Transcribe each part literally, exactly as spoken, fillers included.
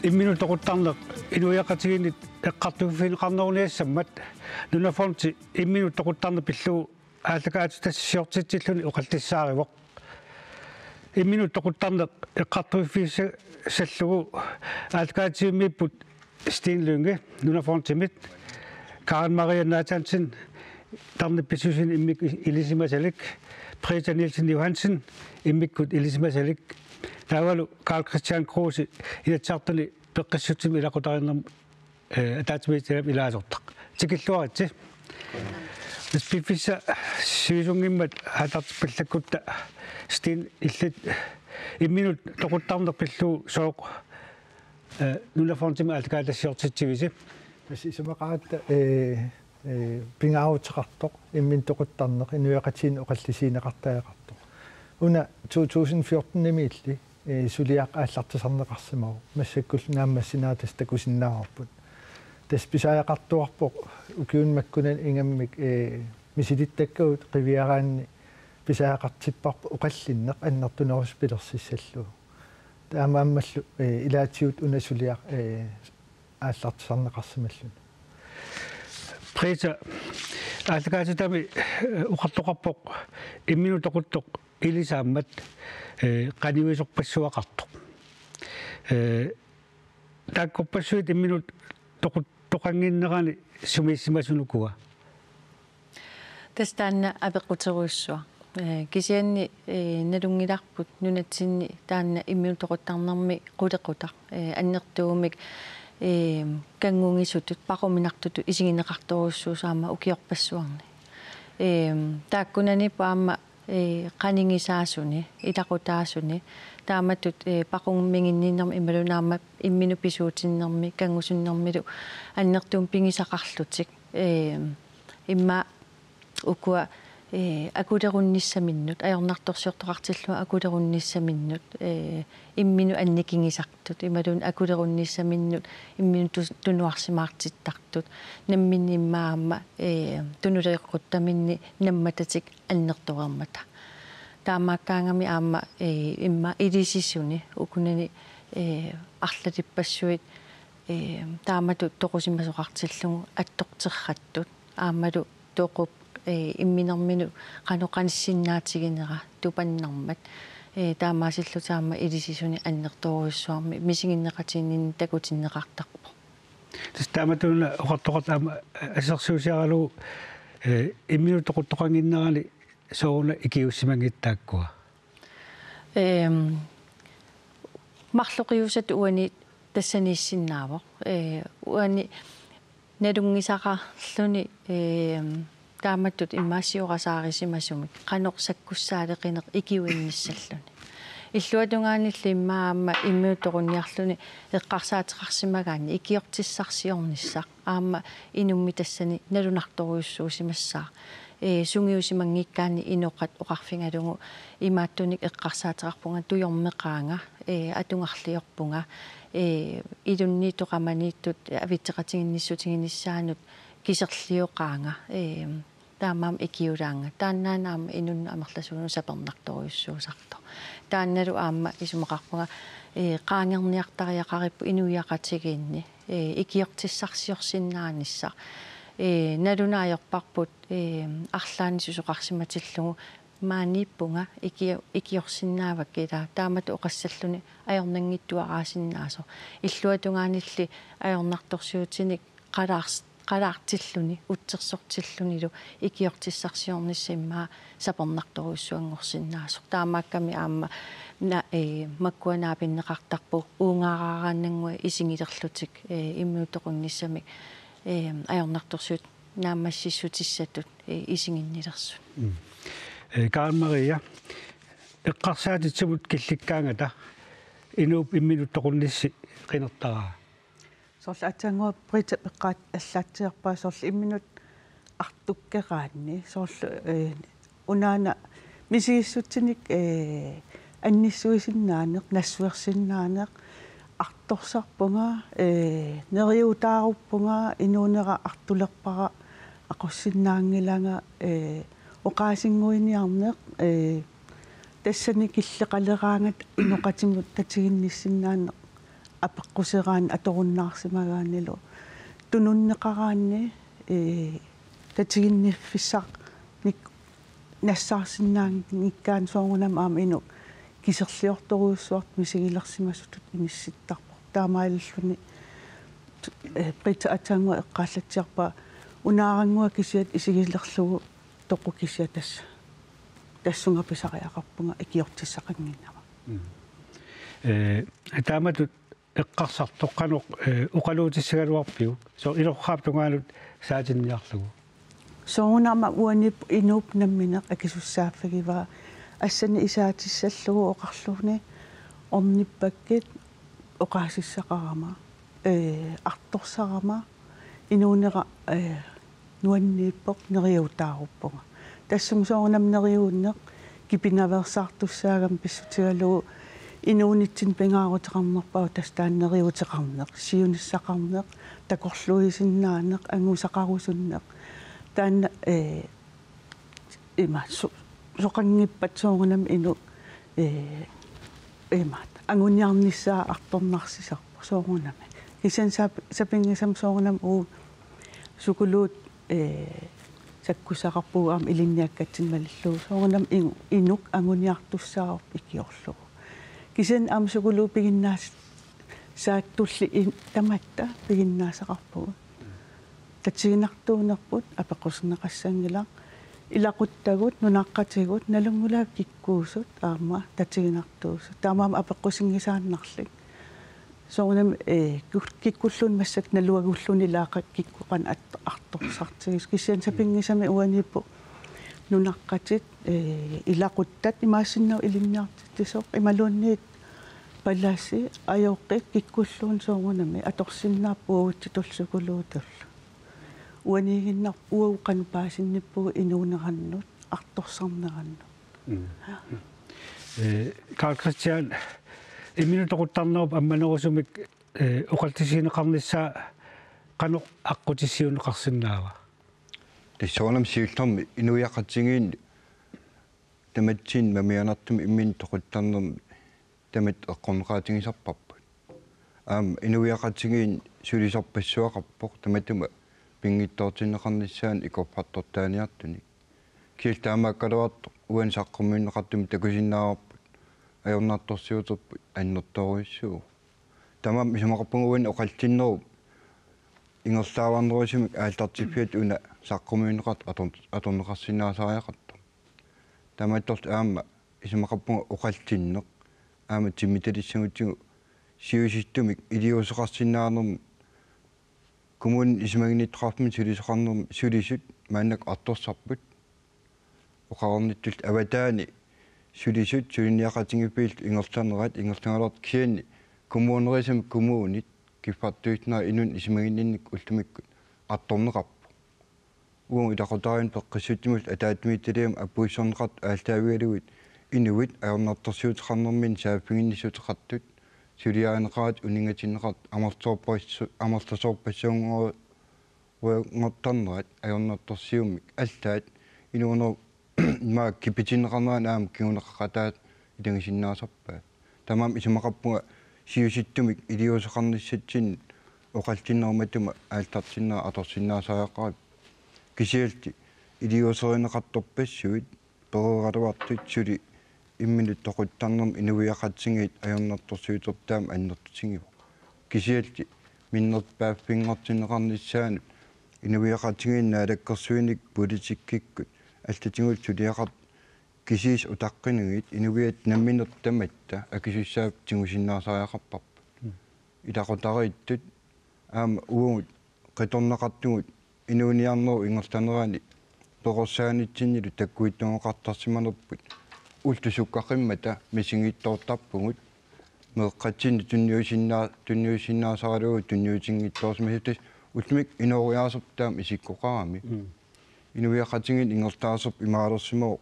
Imminut toquttarneq inuiaqatigiinnit eqqartuiffigineqarneruniassammat Nunafondi imminut toquttarneq pillugu aallakaatitassiortitsilluni oqallissaarivoq. Imminut toquttarneq eqqartuiffigissallugu aallakaatitivimmiipput Steen Lynge Nunafondimit, Karen Maria Nathansen, tarnip pissusini immikkut ilisimasalik, Britta Nielsen Johansen, immikkut ilisimasalik, taavalu Karl Christian Kruse, Inatsisartuni peqqissutsimik ilaqutariinnermut, eh, ataatsimiititaliap ilaasortaq. Tikilluaritsi. Tassa piffissaq sivisunngimmat aallartippallakkutta Steen, illit imminut toquttarneq pillugu sooq, eh, Nunafondimit aallakaatitassiortitsivisi? Tassa isumaqaratta, eh, eh, pingaaruteqartoq imminut toquttarneq inuiaqatigiinni oqallisigineqartariaqartoq. Una to tusind fjortenimiilli, eh, suliaq aallartisarneqarsimavoq, massakkullu naammassinaat tassa takusinnaavarput. Tassa pisariaqartuarpoq ukiuni makkunani ingammik, eh, misilittakkagut qiviaraanni pisariaqartipparput oqallinneq annertunerusumik pilersissallugu. Taamaammallu, eh, ilaatigut una suliaq, eh, aallartisarneqarsimalluni. Britta, aallakaatitami, eh, oqartoqarpoq imminut toquttoq ilisaammat, eh, qanigisorpassuaqartoq. Eh, taakkorpassuit imminut toquttoqannginnerani sumiissimasunukua? Tassa taanna apeqquterujussuaq. Eh, kisianni, eh, nalunngilarput nunatsinni taanna imminut toquttarnermi qulequtaq, eh, annertuumik, eh, kanngungisutut, paquminartutut isigineqartorujussuusoq aamma ukiorpassuarni. Eh, taakkunaniippoq aamma, eh, qanigisaasuni, ilaqutaasuni, taamatut, eh, paqumiginninnermi imaluunniit aamma imminut pisuutinnermi, kanngusunnermilu annertuumik pigisaqarlutik. Eh, immaqa ukua, eh, akulerunnissaminnut, ajornartorsiortoqartillugu akulerunnissaminnut, eh, imminut annikigisartut, imaluunniit akulerunnissaminnut imminut tus-, tunuarsimaartittartut, namminneq immaqa aamma, eh, tunuliaqquttaminni nammatatik annertoreermata. Taamaakkaangami aamma, eh, immaqa ilisisuni ukunani, eh, arlalippassuit, eh, taamatut toqusimasoqartillugu attorterrattut, aammalu toqup, eh, imminerminut qanoq qanissinnaatiginera tupannarmat, eh, taamaasillutik aamma ilisisuni annertoorujussuarmik misiginneqatigiinninni takutinneqartarpoq. Tassa taamatut una oqartoqartoq aamma assersuusiaralugu, eh, imminut toquttoqannginnerani sooruna ikiuussimanngitsut taakkua? Ehm, marloqiusatut uani tassaniissinnaavoq. Eh, uani nalunngisaqarluni, ehm, taamatut immaqa siorasaarisimasumik qanoq sakkussaaleqineq ikiuinnissalluni. Illuatungaanilli immaqa aamma imminut toqunniarluni eqqarsaateqarsimagaanni ikiortissarsiornissaq aamma inummik tassani nalunartorujussuusimassaaq. Eh, sungiusimanngikkaanni inoqat oqarfigalugu imaattunik eqqarsaateqarpunga tujormeqaanga, eh, atugarliorpunga, eh, ilunniittut qamaniittut avitseqatigiinnissutiginissaannut kiserlioqaanga, eh, taamaammat ikiulaannga. Taannaana aamma inunnut amerlasuunut sapernartorujussuusartoq. Taannalu aamma isumaqarpunga, eh, qaangerniartariaqaripput inuiaqatigiinni, eh, ikiortissarsiorsinnaanissaq. Eh, nalunaajorparput, eh, arlaannik susoqarsimatillugu maaniippunga iki-, ikiorsinnaavakka ilaa taamatut oqassalluni ajornanngitsuaraasinnaasoq. Illuatungaanilli ajornartorsiutinik qalaars-, qalaartilluni, utsersortillunilu ikiortissarsiornissaq immaqa sapernartorujussuanngorsinnaasoq. Taamaakkami aamma na-, eh, makkua naapinneqartarput uungaaraaraannannguaq isigilerlutik, eh, imminut toqunnissamik, eh, ajornartorsiut naammassissutissatut, eh, isiginnilersut. Mm. Eh, Karen Maria, eqqarsaatitsimut killikkaangata inuup imminut toqunnissi qinertaraa? Soorlu aatsaannguaq Britta peqqaat allaatsiarpaa soorlu imminut artukkeraanni. Soorlu, eh, unaana misigissutsinik, eh, annissuisinnaaneq, nassuersinnaaneq, artorsarpunga, eh, neriutaaruppunga, inuunera artulerpara, aqussinnaanngilanga, eh, oqaasinnguiniarneq, eh, tassani killeqaleraangata inoqatimut tatiginnissinnaaneq apeqquseraanni atorunnaarsimagaannilu tununneqaraanni, ee, tatiginniffissaq nik-, nassaarsinnaanngikkaanni soorunami aamma inuk kiserliortorujussuartut misigilersimasutut inissittarpoq. Taamaalilluni, ee, Britta Atanngua eqqaallatsiarpaa unaarannguaq kisiat isigilerlugu toqu kisiat tassa. Tassunga pisariaqarpunga ikiortissaqannginnama. Mm. Ee, taamatut eqqarsartoq qanoq, ee, oqaluutissagaluarpiuk? Soorlu ilorraap tungaanut saatinniarlugu. Soorunami uani inuup nammineq akisussaaffigivaa. Assani isaatissallugu oqarluni ornippakkit oqaasissaqarama, ee, artorsarama, inuunera, ee, nuanniippoq, neriuutaaruppunga. Tassunga soorunami neriuunneq kipinaveersaartussaagami pissutigalugu inuunitsinni pingaaruteqarnerpaavoq tassa taanna neriuuteqarneq, siunissaqarneq, takorluuisinnaaneq, angusaqarusunneq. Taanna, ee, ima su-, soqanngippat soorunami inuk, ee, imaat, anguniarnissaa artornarsisarpoq soorunami. Kisianni sap-, sapinngisamik soorunami uagut sukuluut, ee, sakkussaqarpugut aamma ilinniakkatsinnik malillugu. Soorunami inu-, inuk anguniartussaavoq ikiorlugu. Kisianni aamma sukuluup piginnaassaattulli in-, tamatta piginnaasaqarpugut. Tatiginartuunerput apeqquserneqassanngilaq. Ilaquttagut, nunaqqatigut, nalunngulaavi kikkuusut aamma tatiginartuusut. Taamaammat apeqqusinngisaannarlik. Soorunami, ee, kik-, kikkulluunniit massakkut naluagulluni ilaa qa-, kikkut qanoq at-, artorsartigisut. Kisianni sapinngisamik uaniippoq nunaqqatit, ee, ilaquttat imaassinnaavoq ilinniartitsisoq imaluunniit palasi, ajoqi kikkulluunniit soorunami atorsinnaapput uagutsitullu sukuluutullu. Uaniiginnarpoq uagut qanoq paasinnippugut inuunerannut, artorsarnerannut. Mm. Ee, Karl Kristian, imminut toquttarnerup ammanerusumik, ee, oqallisigineqarnissaa qanoq aqqutissiuunneqarsinnaava? Tassa soorunami siullermik inuiaqatigiinni tamatsinnut mamianartumik imminut toquttarnermi tamatta eqqorneqaatigisarparput. Aamma inuiaqatigiinni sulisorpassuaqarpoq tamatuma pinngitsoortinneqarnissaanut ikorfartortaaniartunik. Kisianni taamaakkaluartoq uani saqqummiunneqartumi takusinnaavarput ajornartorsiuterput annertoorujussuuvoq. Taamaammat isumaqarpunga uani oqallinnerup ingerlaavarnerusumik aallartiffiata una saqqummiunneqartoq ator-, atorneqarsinnaasariaqartoq. Taamaattorli aamma isumaqarpunga oqallinneq aamma timmitalissagutsigu siusissumik iliuuseqarsinnaanermut kommunip isumaginnittoqarfimmi sulisoqarnermi sulisut maannakkut artorsarput. Oqarnittut avataani sulisut suliniaqatigiiffiillu ingerlanerat ingerlagaluartoq kisianni kommunerisami kommunit kiffartuussinerat inunnik isumaginninnikkut ullumikkut artorneqarpoq. Uagut ilaqutariinnut peqqissutsimullu ataatsimiititaliami apuussorneqartut aallaavigalugit inuit ajornartorsiuteqarnerminni saaffiginnissuteqartut suliarineqaratik uninngatinneqartut amerlasoorpassu-, amerlasoorpassuunngor-, uanngortarnerat ajornartorsiummik allaat inuunerup imaak kipitinneqarnerani aamma kinguneqaqataat ilagisinnaasarpaat. Taamaammat isumaqarpunga siusissumik iliuuseqarnissatsinnut oqallinnerup matuma aallartinnera atorsinnaasariaqarpoq. Kisianni iliuuserineqartorpassuit pereeraluartut suli imminut toquttarnermi inuiaqatigiit ajornartorsiuterput taama annertutigivoq. Kisianni minnerpaaffinngortinneqarnissaanut inuiaqatigiinni naalakkersuinikkut politikkikkut allatigullu suliaqartut kisiisa utaqqinagit inuiattut nammineq tamatta akisussaaffik tigusinnaasariaqarparput. Mm. Ilaqutariittut aamma uagut qitornaqartugut inuuniarnerup ingerlanerani perorsaanitsinnilu takkuittuugaluartarsimanerput ullut sukkaqimmata misigiittoortarpugut meeqqatsinni tunniusinnaa-, tunniusinnaasaralugu tunniutinngitsoorsimasutut ullumikkut inooriaaserput taama isikkoqarami. Mm. Inuiaqatigiinni ingerlaarserput imaalersimavoq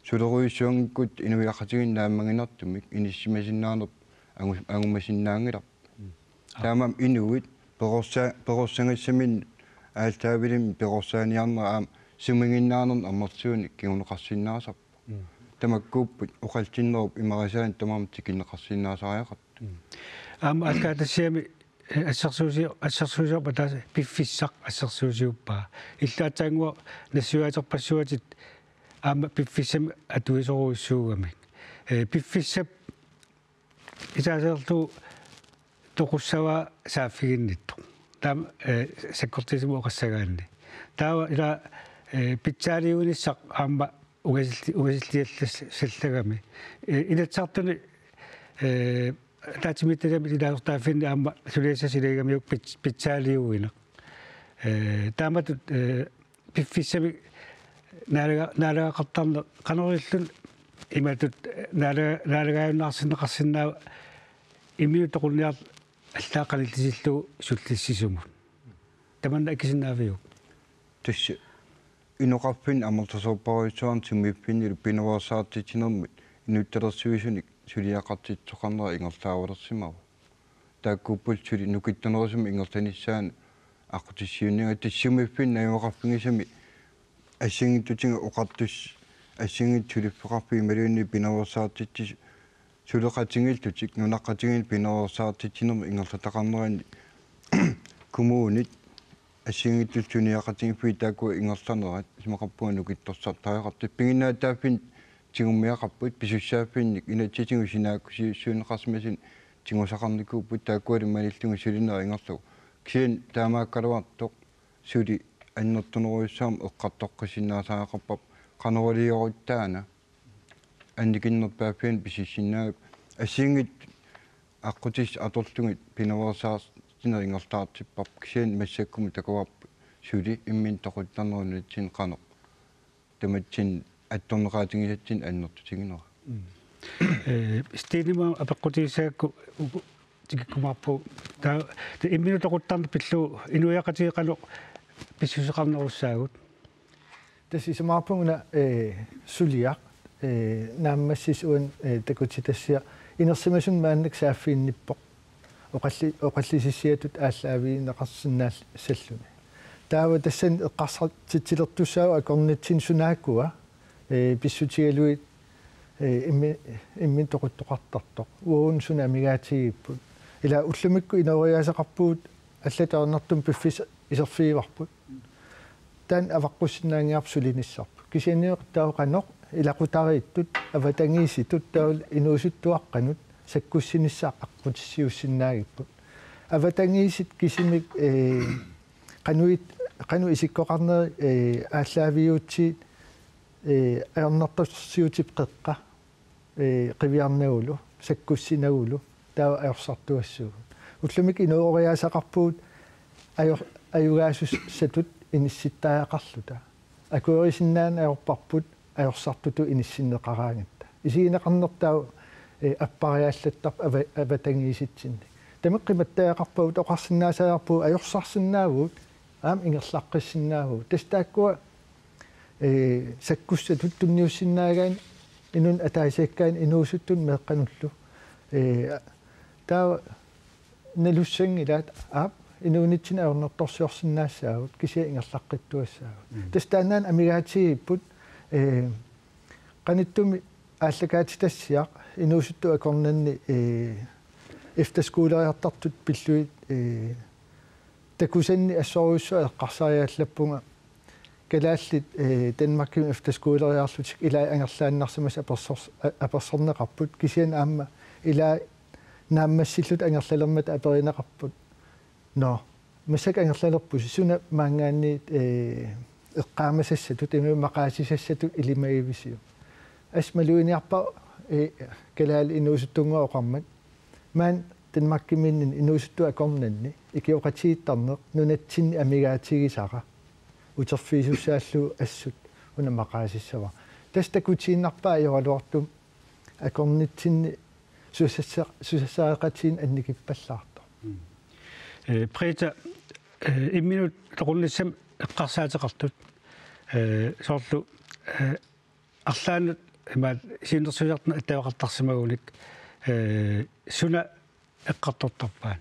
sulerujussuanngikkutta inuiaqatigiinni naammaginartumik inissisimasinnaanerput angu-, angumasinnaanngilarput. Mm. Taamaammat inuit perorsa-, perorsassagaminnut aallaavilimmi perorsaaniarnerat aamma sumiginnaanermut amerlasuunik kinguneqarsinnaasarpoq. Mm. Tamakkuupput oqallinnerup imarisaani tamarmik tikinneqarsinnaasariaqartut. Aamma aallakaatitassiami, eh, assersuusi-, assersuusiorput taava piffissaq assersuusiuppaa. Illit aatsaannguaq nassuiaaterpassuatit aamma piffissami atuisorujussuugamik. Eh, piffissap isaaserlu toqussavaa saaffiginnittoq. Taama, eh, sakkortuumik oqassagaanni. Taava ila, eh, pitsaaliuinissaq aamma ungasilli-, ungasilliallassallagami. Eh, Inatsisartuni, eh, ataatsimiititaliami ilaasortaaffinni aamma suliassat iliuuseqaramiuk pits-, pitsaaliuineq. Eh, taamatut, eh, piffissami naalaga-, naalagaqartarneq qanoq ilillugu imatut naala-, naalagaajunnaarsinneqarsinnaava imminut toqunniarlugu allaat qanillisillugu sullissisumut. Tamanna akisinnaaviuk? Tassa inoqarfinni amerlasoorpassuarnik sumiiffinnilu pinaveersaartitsinermut inuttalersuisunik suliaqartitsisoqarnera ingerlaarulersimavoq. Taakkuupput suli nukittunerusumik ingerlanissaanut aqqutissiuunniit, tassa sumiiffinni najugaqarfigisami assigiinngitsutigut oqartussat assigiinngitsut suliffeqarfiit imaluunniit pinaveersaartitsisut suleqatigiillutik nunaqqatigiinni pinaveersaartitsinermut ingerlataqarneranni kommunit assigiinngitsut suniaqatigiiffiit taakku ingerlanerat isumaqarpunga nukittorsartariaqartut piginnaatitaaffinnik tigummiaqarput pisussaaffinnik inatsisitigut sinaakkusiussuunneqarsimasut tigusaqarnikuupput taakkualu malillugu sulinera ingerlavoq. Kisianni taamaakkaluartoq suli annertunerujussuarmik eqqartoqqissinnaasariaqarparput qanoq iliorutta taanna annikinnerpaaffiani pisissinnaagakku assigiinngitsut aqqutissat atorlugit pinaveersaartitsineq ingerlaartipparput kisianni massakkumut takuarput suli imminut toquttarneq nunatsinni qanoq tamatsinnut attorneqaatigisatsinnut annertutiginera. Mm. Eh, Stine-mut apeqqutigissagakku uku tikikkumaarpugut. Taava, taava imminut toquttarneq pillugu inuiaqatigiit qanoq pissuseqarnerussaagut? Tassa isumaqarpunga una, eh, suliaq, eh, naammassissaq uani, eh, takutitassiaq inersimasumik maannakkut saaffiginnippoq. Oqalli-, oqallisissiatut aallaavigineqarsinnaalluni. Taava tassani eqqarsartitsilertussaavoq akornatsinni sunaakkua, eh, pissutigalugit, eh, immi-, imminut toquttoqartartoq. Uagut suna amigaatigigipput. Ila ullumikkut inooriaaseqarpugut allatut ajornartumik piffissaq iserfigivarput. Taanna avaqqussinnaanngilarput sulinissarput. Kisianni taava qanoq ilaqutariittut, avatangiisitut, taavalu inuusuttuaqqanut sakkussinissaq aqqutissiuussinnaagipput. Avatangiisit kisimik, eh, qanoq it-, qanoq isikkoqarneri, eh, aallaavigiutsiit, eh, ajornartorsiutip qeqqa, eh, qiviarnagulu, sakkussinagulu, taava ajorsartuassuugut. Ullumikkut inooriaaseqarpugut ajor-, ajugaasussatut inissittariaqarluta. Akuerisinnaaneq ajorparput ajorsartutut inissinneqaraangatta. Isigineqarnertaa, eh, appariallattarpoq ava-, avatangiisitsinnik. Tamakku qimattariaqarpagut oqarsinnaasariaqarpugut ajorsarsinnaavugut, aamma ingerlaqqissinnaavugut. Tassa taakkua, eh, sakkussatut tunniussinnaagaanni inunnut ataasiakkaanut inuusuttunut meeqqanullu. Eh, taava nalussanngilaat aap inuunitsinni ajornartorsiorsinnaassaagut kisianni ingerlaqqittuassaagut. Mm. Tassa taannaana amigaatigigipput, eh, qanittumi aallakaatitassiaq inuusuttut akornanni, eh, efterskoleriartartut pillugit, eh, takusanni assorujussuaq eqqarsariallappunga kalaallit, eh, Danmarkimi efterskoleriarlutik ilaat angerlaannarsimasut apersors-, a-, apersorneqarput kisianni aamma ilaat naammassillutik angerlalermata aperineqarput. Nå, massakkut angerlalerpusi suna maanngaanniit, eh, eqqaamasassatut, imaluunniit maqaasisassatut ilimagivisiuk? Assut maluginiarpara, eh, kalaallit inuusuttunnguaq oqarmat. Maani Danmarkimiinnini inuusuttut akornanni ikioqatigiittarneq nunatsinni amigaatigisara. Uterfigisussaallugu assut una maqaasissavara. Tassa takutiinnarpaa ajoraluartumik akornatsinni susassar-, susassareqatigiinneq annikippallaartoq. Mm. Eh, Britta, eh, imminut toqunnissamut eqqarsaateqartut, eh, soorlu, eh, arlaannut imaat siunnersuisartunut attaveqartarsimagunik, eh, suna eqqartortarpaat?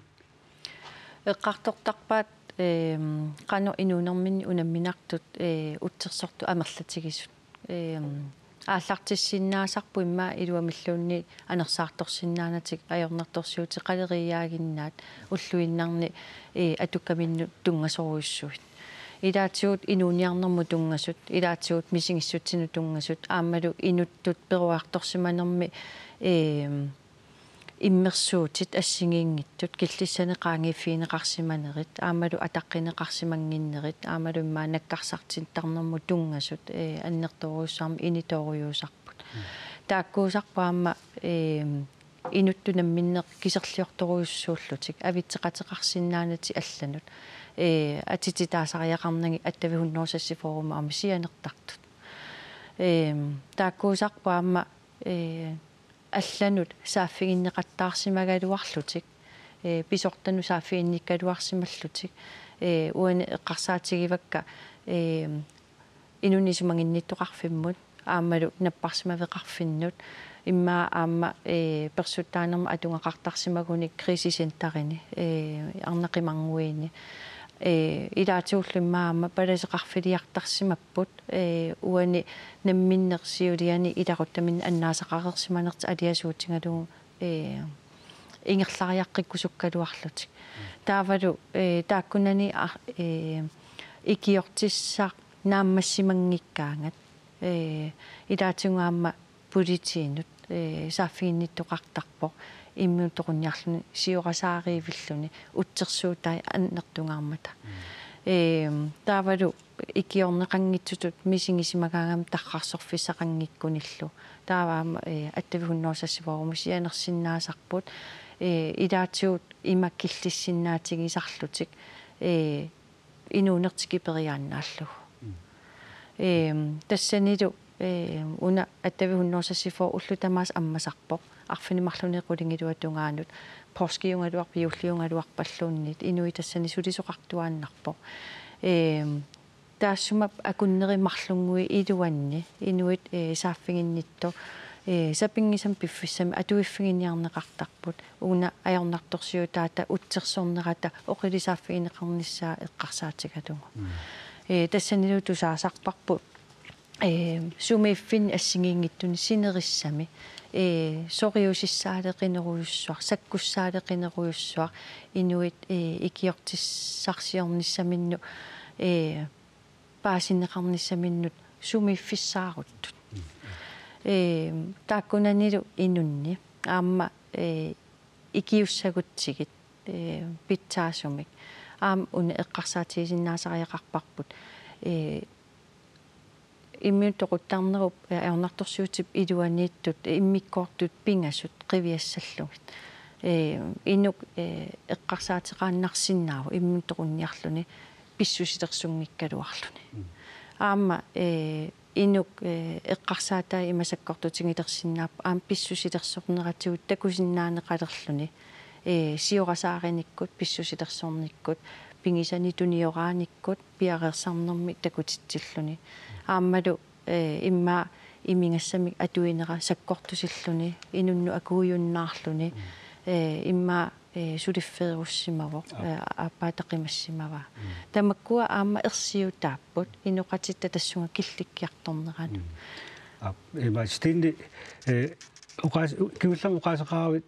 Eqqartortarpaat, ehm, qanoq inuunerminni unamminartut, eh, utsersortut amerlatigisut. Ehm, aallartissinnaasarput immaqa iluamilluunniit anersaartorsinnaanatik ajornartorsiutit qaleriiaaginnaat ulluinnarni, ee, atukkaminnut tunngasorujussuit. Ilaatigut inuuniarnermut tunngasut, ilaatigut misigissutsinut tunngasut, aammalu inuttut peroriartorsimanermi, ee, immersuutit assigiinngitsut, killissanik qaangiiffigineqarsimanerit, aammalu ataqqineqarsimannginnerit, aammalu immaqa nakkarsartittarnermut tunngasut, ee, annertoorujussuarmik initoorujussuusarput. Mm. Taakkuusarput aamma, ee, inuttut namminneq kiserliortorujussuullutik, avitseqateqarsinnaanatik allanut, ee, atititaasariaqarnagit Attavit hundrede seksogfyrremi aamma sianertartut. Ee, taakkuusarput aamma, ee, allanut saaffiginneqattaarsimagaluarlutik, ee, pisortanut saaffiginnikkaluarsimallutik, ee, uani eqqarsaatigivakka, ee, inunnik isumaginnittoqarfimmut, aammalu napparsimaveqarfinnut, immaqa aamma, ee, persuttaanermut atugaqartarsimagunik krisecenterini, ee, arnat qimarnguini, ee, ilaatigullu immaqa aamma palaseqarfiliartarsimapput, ee, uani namminneq siuliani ilaquttaminnik annaasaqareersimanertik aliasuutigalugu, ee, ingerlariaqqikkusukkaluarlutik. Taavalu, ee, taakkunani ar-, ee, ikiortissaq naammassimanngikkaangat, ee, ilaatigut aamma politiinut, ee, saaffiginnittoqartarpoq imminut toqunniarluni siorasaariivilluni utsersuutai annertungaarmata. Mm. Ee, taavalu ikiorneqanngitsutut misigisimagaangamik tarrarsorfissaqanngikkunillu. Taava aamma, ee, Attavit hundrede seksogfyrremi sianersinnaasarput, ee, ilaatigut ima killissinnaatigisarlutik, ee, inuuneq tikiperiaannaallugu. Mm. Ee, tassanilu, ee, una Attavit hundrede seksogfyrre ullut tamaasa ammasarpoq. Arfineq-marlunut qulingiluat tungaanut, poorskiugaluarpat juulliugaluarpalluunniit, inuit tassani sulisoqartuaannarpoq. Ee, taassuma akunneri marlunnguit iluanni inuit, ee, saaffiginnittoq, ee, sapinngisamik piffissami atuiffiginiarneqartarput. Una ajornartorsiutaata utsersornerata oqilisaaffigineqarnissaa eqqarsaatigalugu. Mm. Ee, tassanilu tusaasarparput, ee, sumiiffinni assigiinngitsuni sinerissami, ee, soriusissaaleqinerujussuaq, sakkussaaleqinerujussuaq, inuit, ee, ikiortissarsiornissaminnut, ee, paasineqarnissaminnut sumiiffissaaruttut. Mm. Ee, taakkunanilu inunni aamma, ee, ikiussagutsigit, ee, pitsaasumik. Aamma una eqqarsaatigisinnaasariaqarparput, ee, imminut toquttarnerup, ee, ajornartorsiutip iluaniittut, ee, immikkoortut pingasut qiviassallugit. Ee, inuk, ee, eqqarsaateqaannarsinnaavoq imminut toqunniarluni pissusilersunngikkaluarluni. Mm. Aamma, ee, inuk, ee, eqqarsaatai ima sakkortutigilersinnaapput aamma pissusilersorneratigut takusinnaaneqalerluni, ee, siorasaarinikkut, pissusilersornikkut, pigisanik tunioraanikkut, piareersarnermik takutitsilluni. Aammalu, ee, immaqa imigassamik atuinera sakkortusilluni, inunnut akuujunnaarluni, ee, immaqa, ee, suliffeerussimavoq, aap, ee, aappaata qimassimavaa. Mm. Tamakkua aamma ersiutaapput, inoqatitta tassunga killikkiartorneranut. Mm. Aap, ima Stine, ee, oqaas-, kingullermik oqaaseqaravit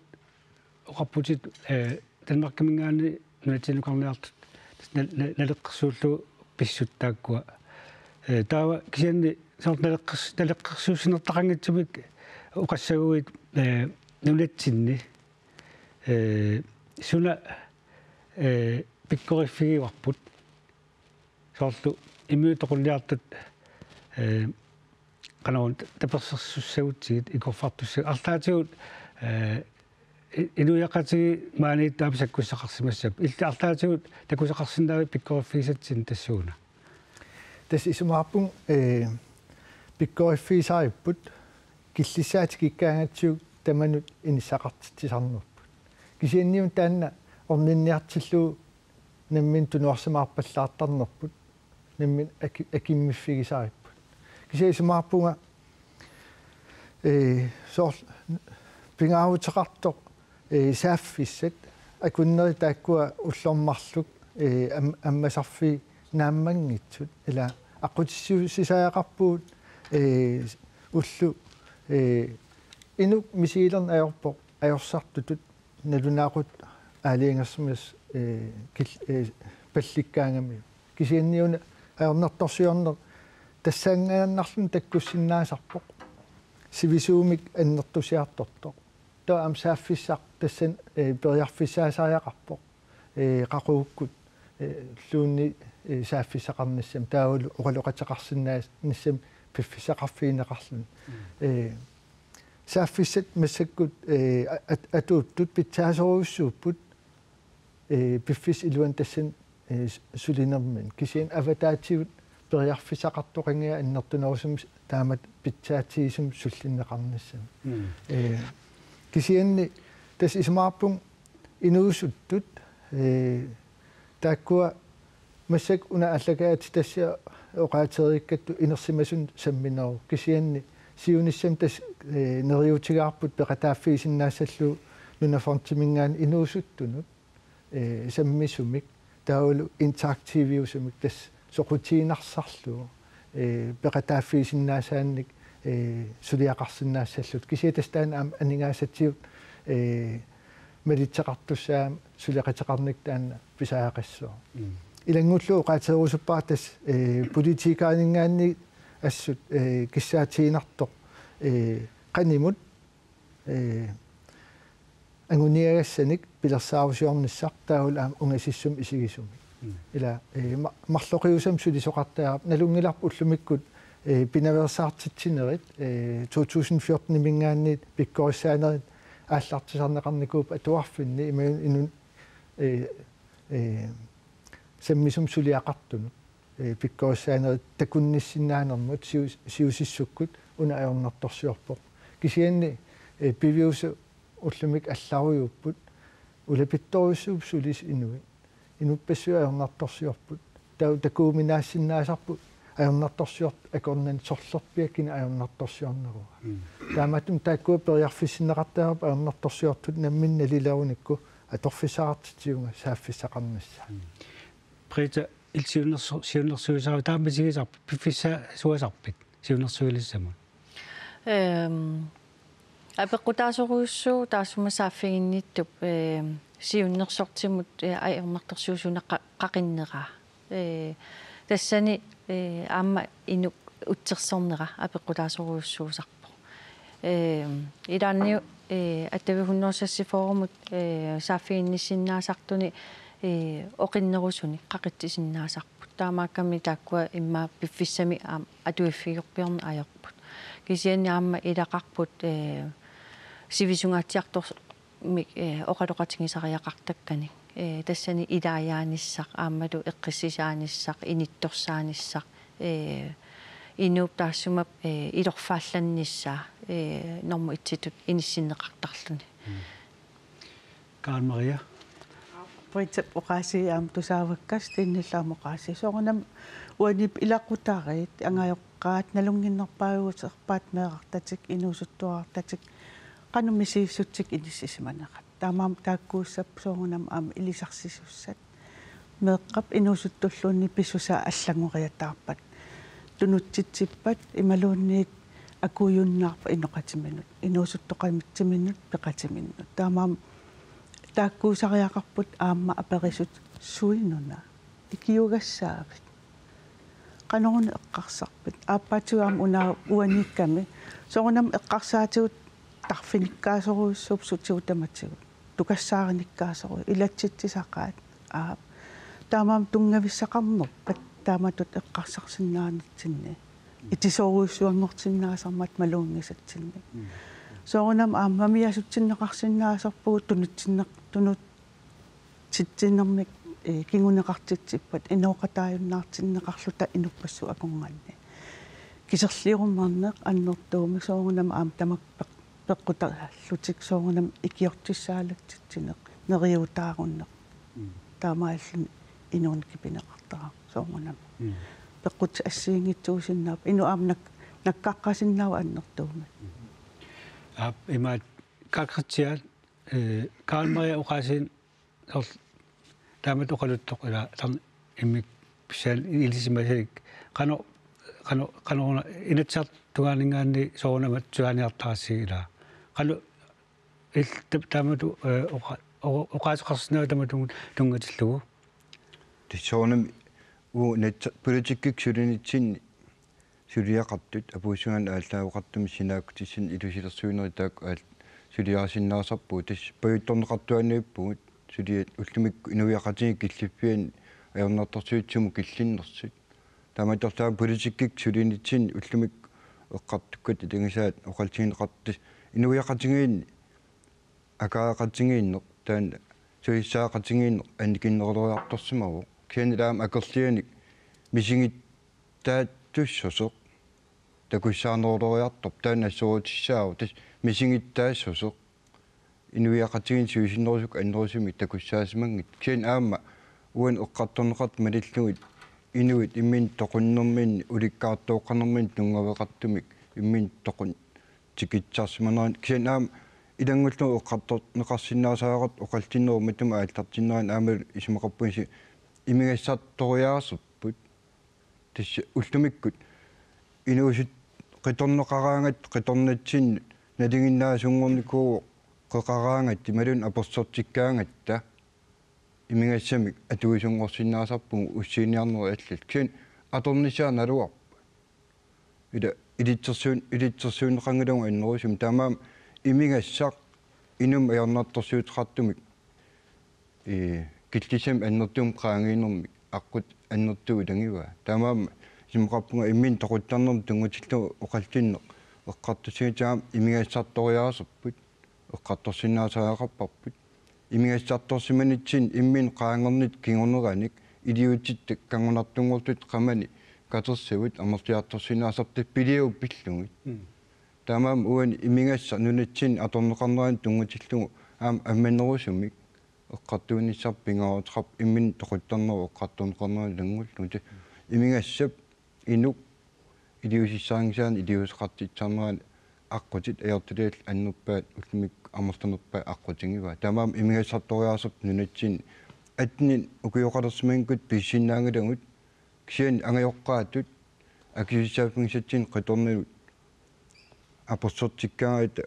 oqarputit, ee, Danmarkiminngaanniit nunatsinukarniartut nal-, nal-, naleqqersuullugu pissutsit taakkua. Ee, taava kisianni soorlu naleqqers-, naleqqersuussinertaqanngitsumik oqassaguit, ee, nunatsinni, ee, suna, ee, pikkoriffigivarput. Soorlu imminut toqunniartut, ee, qanoruna tapersersussagutsigit, ikorfartussagut, arlaatigut, ee, i-, inuiaqatigiit maaniittup aamma sakkussaqarsimassapput. Illit arlaatigut takusaqarsinnaavit pikkoriffigisatsinnut tassuuna? Tassa isumaqarpunga, ee, pikkoriffigisaripput, killissaa tikikkaangatsigu tamanut inissaqartitsisarnerput. Kisianniuna taanna orninniartillugu nammineq tunuarsimaarpallaartarnerput, nammineq aki-, akimmiffigisaripput. Kisianni isumaqarpunga, ee, soorlu pingaaruteqartoq, ee, saaffissat, akunneri taakkua ullormut marluk, ee, am-, ammasarfiit naammanngitsut, ila aqqutissiuussisariaqarpugut, ee, Ullut, ee, inuk misigilerneq ajorpoq, ajorsartutut nalunaaqutaq aalajangersimasoq, ee, kil-, ee, pallikkaangamiuk. Kisianni una ajornartorsiorneq tassanngaannarluni takkussinnaasarpoq. Sivisuumik annertusiartortoq. Taava aamma saaffissaq tassani, ee, periarfissaasariaqarpoq. Ee, qaqugukkut, ee, -lluunniit, ee, saaffissaqarnissamut taavalu oqaloqateqarsinnaanissamut piffissaqarfigineqarluni. Mm. Ee, saaffissat massakkut, ee, a-, at-, atuuttut pitsaasorujussuupput, ee, piffissap iluani tassani, ee, s-, sulinermini. Kisianni avataatigut periarfissaqartoqanngilaq annertunerusumik taamatut pitsaatsigisumik sullinneqarnissamut. Mm. Ee, kisianni tassa isumaqarpunga inuusuttut, ee, taakkua massakkut una aallakaatitassiaq oqaatigeriikkattut inersimasunut sammineruvoq. Kisianni siunissami tassa, ee, neriuutigaarput peqataaffigisinnaassallugu Nunafondiminngaanniit inuusuttunut, ee, sammisumik, taavalu interaktiviusumik tassa soqutiginnarsarlugu, ee, peqataaffigisinnaasaanik, ee, suliaqarsinnaassalluta. Kisianni tassa taanna aamma aningaasatigut, ee, malitseqartussaammat suleqateqarnikkut taanna pisariaqassaaq. Mm. Ilanngullugu oqaatigeriusuppara tassa, ee, politikerininngaanniit assut, ee, kissaatiginartoq, ee, qanimut, ee, anguniagassanik pilersaarusiornissaq taavalu aamma ungasissumik isigisumik. Mm. Ila, ee, ma-, marloqiusamik sulisoqartariaqarpoq, nalunngilarput ullumikkut, ee, pinaveersaartitsinerit, ee, to tusind fjorteniminngaanniit pikkorissaanerit aallartisarneqarnikuupput atuarfinni imaluunniit inunnik, ee, ee, sammisumik suliaqartunut, ee, pikkorissaanerit takunnissinnaanermut siu-, siusissukkut una ajornartorsiorpoq. Kisianni, ee, piviusut ullumikkut allarujuupput, ulapittorujussuupput sulisut inuit. Inuppassuit ajornartorsiorput. Taava takujuminaassinnaasarput ajornartorsiortut akornanni sorlerpiakkina ajornartorsiornerugaat. Mm. Taamaattumik taakkua periarfissinneqartariaqarput ajornartorsiortut namminneq nalilerunikku atorfissaqartitsivunga saaffissaqarnissaat. Mm. Britta, illit siunnersu-, siunnersuisarpit, taama misigisarpit, piffissaasuasarpit siunnersuilissamut? Ehm, apeqqutaasorujussuuvoq taassuma saaffiginnittup, ehm, siunnersortimut, eh, ajornartorsiusuuneq qa-, qaqinneraa. Eh, tassani, eh, aamma inuk utsersornera apeqqutaasorujussuusarpoq. Ehm, ilaanni, eh, Attavi hundrede seksogfyrremut, eh, saaffiginnissinnaasartuni, eh, oqinnerusunik qaqitsisinnaasarput. Taamaakkami taakkua immaqa piffissami aamma atuiffigiorpiarneq ajorput. Kisianni aamma ilaqarput, eh, sivisungaatsiartormik, eh, oqaloqatigisariaqartakkanik. Eh, tassani ilaajaanissaq aammalu eqqissisaanissaq, inittorsaanissaq, eh, inuup taassuma, eh, ilorfaallannissaa, eh, normu etsitut inissinneqartarluni. Mm. Karen Maria. Britta oqaasii aamma tusaavakka, Stenillu aamma oqaasii. Soorunami uaniipput ilaqutariit angajoqqaat nalunnginnerpaajuserpaat meerartatik, inuusuttuarartatik, qanoq misigissutsikkut inissisimanerat. Taamaammat taakkuussapput soorunami aamma ilisarsisussat. Meeqqap inuusuttulluunniit pisusaa allanngoriataarpat. Tunutsitsippat imaluunniit akuujunnaarpat inoqatiminut, inuusuttoqatiminut peqatiminnut. Taamaammat taakkuusariaqarput aamma aperisut: Suinuna? Ikiugassaavit? Qanoruna eqqarsarpit? Aappaatigut aamma una uaniikkami. Soorunami eqqarsaatigut tarfinikkaasorujussuupput sutigut tamatigut. Tukassaarinnikkaasorujussuupput. Ilatsitsisaqaat. Aap. Taamaammat tunngavissaqarnerpat taamatut eqqarsarsinnaanertinni. Itisorujussuanngortinnaasarmat malunngisatsinnik. Mm. Soorunami aamma mamiasutsinneqarsinnaasarpugut tunutsinneq-, tunut- titsinermik, eh, kinguneqartitsippat inooqataajunnaartinneqarluta inuppassuit akornanni. Kiserliorummerneq annertuumik soorunami aamma tamakku peq-, peqqutallutik soorunami ikiortissaalatsitsineq, neriuutaarunneq. Mm. Taamaalilluni inuuneq kipineqartarami soorunami. Mm. Peqqutit assigiinngitsuusinnaapput. Inuk aamma nak-, nakkaqqasinnaavoq annertuumik. Mm. Aap, imaat Karen Kristian, eh, Karen Maria oqaasii soorlu taamatut oqaluttoq ila tarn-, immikkut pissutsit ilisimasalik qanoq qano-, qanoruna Inatsisartut tungaanninngaanniit soorunami tusarniartarassigit ilaa. Qanoq il-, ta-, taamatut, eh, oqa-, o-, oqaaseqarsinnaavit taamatut tunngatillugu? Tassa soorunami uagut nats-, politikkikkut sulinitsinni suliaqartut, apuussugaanni aallaaveqartumik sinaakkutissanik ilusilersuinerit taakku aal-, suliarisinnaasarpugut, tassa pajuttorneqartuaannavippugut, suliat ullumikkut inuiaqatigiit killiffianni ajornartorsiutit sumut killinnersut. Taamaattorli aamma politikkikkut sulinitsinni ullumikkut eqqartukkatit ilagisaat oqaatigineqartut, inuiaqatigiinni akaareqatigiinneq, taanna sulissuaqatigiinneq annikinneruleriartorsimavoq. Kisianni aamma akerlianik misigittaassuseq takussaaneruleriartorpoq, taanna assorutissaavoq, tassa misigittaassuseq inuiaqatigiinni siusinnerusukkut annerusumik takussaasimanngilat. Kisianni aamma uani eqqartorneqartut malillugit inuit imminnut toqunnerminni ulikkaartooqqanerminni tunngaveqartumik imminnut toqun-, tikitsisarsimaneranni. Kisianni aamma ilanngullugu eqqartorneqarsinnaasariaqartoq oqallinnerup matuma aallartinnerani aamma isumaqarpunga isi-, imigassartoriaaserput. Tassa ullumikkut inuusut qitorneqaraangatta, qitornatsinni nalinginnaasunngornikuuvoq qeqaraangatta imaluunniit apersortikkaangatta imigassamik atuisunngorsinnaasarpugut ussiniarnerit allat. Kisianni atornissaa naluarput. Ila ilitsersuun-, ilitsersuunneqanngilagut annerusumik. Taamaammat imigassaq inummut ajornartorsiuteqartumik, ee, killissamik annertuumik qaangiinermik aqqut annertuut ilagivaa. Taamaammat isumaqarpunga imminut toquttarnermut tunngatillugu oqallinneq eqqartussagutsigit aamma imigassartoriaaserput eqqartorsinnaasariaqarparput. Imigassartorsimanitsinni imminut qaangernitta kingorneranik iliuutsitta kanngunartunngorluta qamani katersugut amerliartorsinnaasartut piliagut pillugit. Mm. Taamaammat uani imigassaq nunatsinni atorneqarnerani tunngatillugu aamma ammanerusumik eqqartuinissaq pingaaruteqarpoq imminut toquttarnerup eqqartorneqarnerani ilanngullugu. Imigassap inuk iliuusissarinngisaanni iliuuseqartitsisarnerani aqqutit ajortuliallit annerpaat ullumikkut amerlanerpaat aqqutigivaa. Taamaammat imigassartoriaaserput nunatsinni atteninni ukioqalersimanngikkunik pisissinnaanngilagut, kisianni angajoqqaatut akisussaaffigisatsinnut qitornanut apersortikkaangatta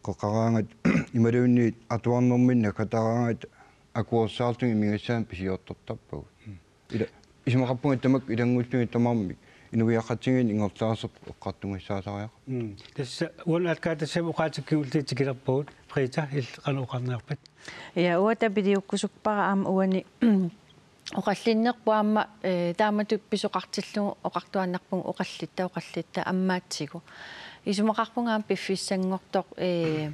qeqaraangatta imaluunniit atuarnerminni nakataraangatta akuersaarlugit imigassaanut pisiortortarpagut. Mm. Ila isumaqarpunga tamakku ilanngullugit tamarmik inuiaqatigiinni ingerlaarserput eqqartugassaasariaqarpoq. Mm. Tassa uani aatsaat tassami oqaatsit kingulliit tikilerpagut. Britta, illit qanoq oqarniarpit? Ja, uanga tapiliukkusuppara aamma uani oqallinnerput aamma, eh, taamatut pisoqartillugu oqartuaannarpugut oqallitta, oqallitta ammaatsigu. Isumaqarpunga aamma piffissanngortoq, eh,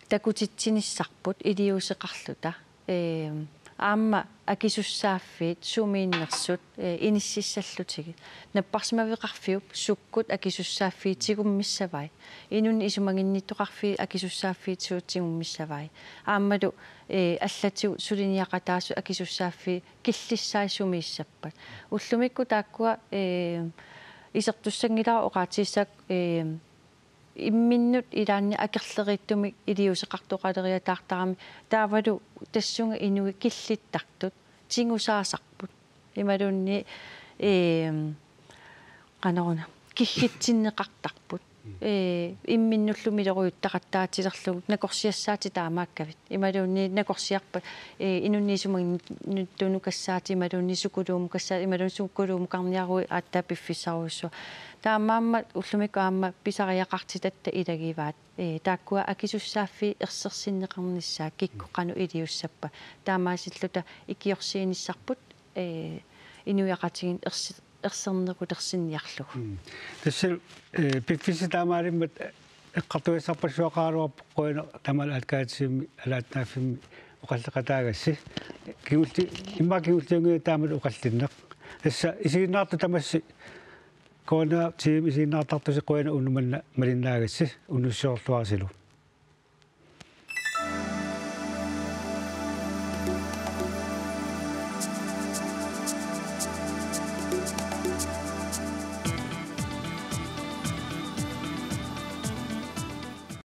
takutitsinissarput iliuuseqarluta. Eh, aamma akisussaaffiit sumiinnersut, eh, inississallutigit. Napparsimaveqarfiup sukkut akisussaaffiit tigummissavai. Inunnut isumaginnittoqarfiit akisussaaffiit suut tigummissavai. Aammalu, eh, allatigut suliniaqataasut akisussaaffiit killissai sumiissappat. Ullumikkut taakkua, eh, isertussanngilara oqaatigisakka, eh, imminnut ilaanni akerleriittumik iliuuseqartoqaleriataartarami taavalu tassunga inuit killittartut tigusaasarput. Imaluunniit, eh, qanoruna, kiggitsinneqartarput. Ee, imminnullu milerujuttaqattaatilerlugu nakorsiassaatit taamaakkavit. Imaluunniit nakorsiarpat, ee, inunnut isumaginnittunukassaatit imaluunniit sukuluumukassaatit imaluunniit sukuluumukarniaruit aatsaat piffissarujussuaq. Taamaammat ullumikkut aamma pisariaqartitatta ilagivaat. Ee, taakkua akisussaaffiit ersersinneqarnissaat kikkut qanoq iliussappat. Taamaasilluta ikiorsiinissarput, ee, inuiaqatigiinnut ersi-, ersernerulersinniarlugu. Mm. Tassa, eh, piffissap taamaalimmat eqqartugassarpassuaqaraluarpoq qujanaq tamaat aatsaat tassami alaattaaffimmi oqalleqataagassi. Kingulli-, immaqa kingulliunngilat taamatut oqallinneq. Tassa isiginnaartut tamassi K N R-ip isiginnaartartusi qujanaq unnuk manna malinnaagassi unnussiorluarisilu.